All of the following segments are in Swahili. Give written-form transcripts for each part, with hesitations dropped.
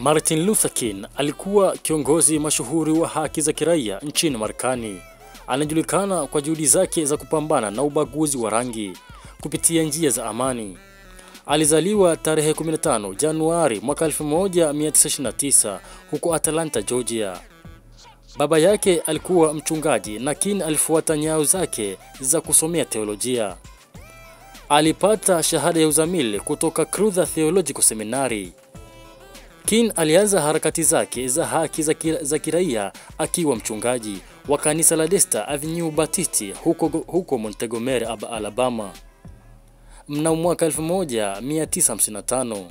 Martin Luther King alikuwa kiongozi mashuhuri wa haki za kiraia nchini Marekani. Anajulikana kwa juhudi zake za kupambana na ubaguzi wa rangi kupitia njia za amani. Alizaliwa tarehe 15 Januari mwaka 1929 huko Atlanta, Georgia. Baba yake alikuwa mchungaji na King alifuata nyayo zake za kusomea teolojia. Alipata shahada ya uzamili kutoka Crowther Theological Seminary. King alianza harakati zake za haki za kiraia akiwa mchungaji wa kanisa la Desta Avenue Baptist huko Montgomery, Alabama mnamo mwaka 1955.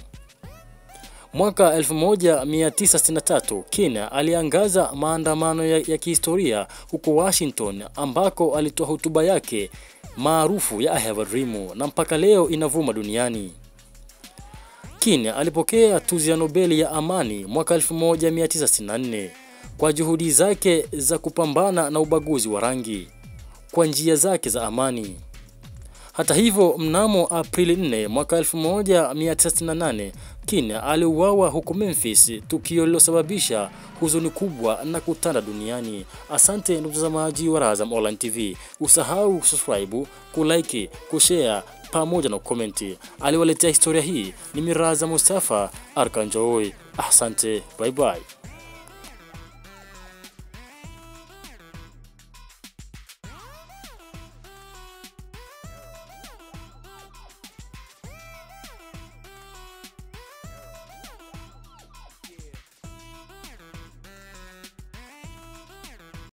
Mwaka 1963 King aliangaza maandamano ya kihistoria huko Washington, ambako alitoa hotuba yake maarufu ya I Have a Dream na mpaka leo inavuma duniani. King alipokea tuzo ya Nobel ya amani mwaka 1964 kwa juhudi zake za kupambana na ubaguzi wa rangi kwa njia zake za amani. Hata hivyo, mnamo Aprili 4 mwaka 1968 King aliuawa huko Memphis, tukio lililosababisha huzuni kubwa na kutanda duniani. Asante ndugu mtazamaji wa Razam Online TV. Usahau kusubscribe, kulike, kushare pamoja na comment. Aliwaletea historia hii ni Miraza Mustafa Arkanjoy. Asante, bye bye.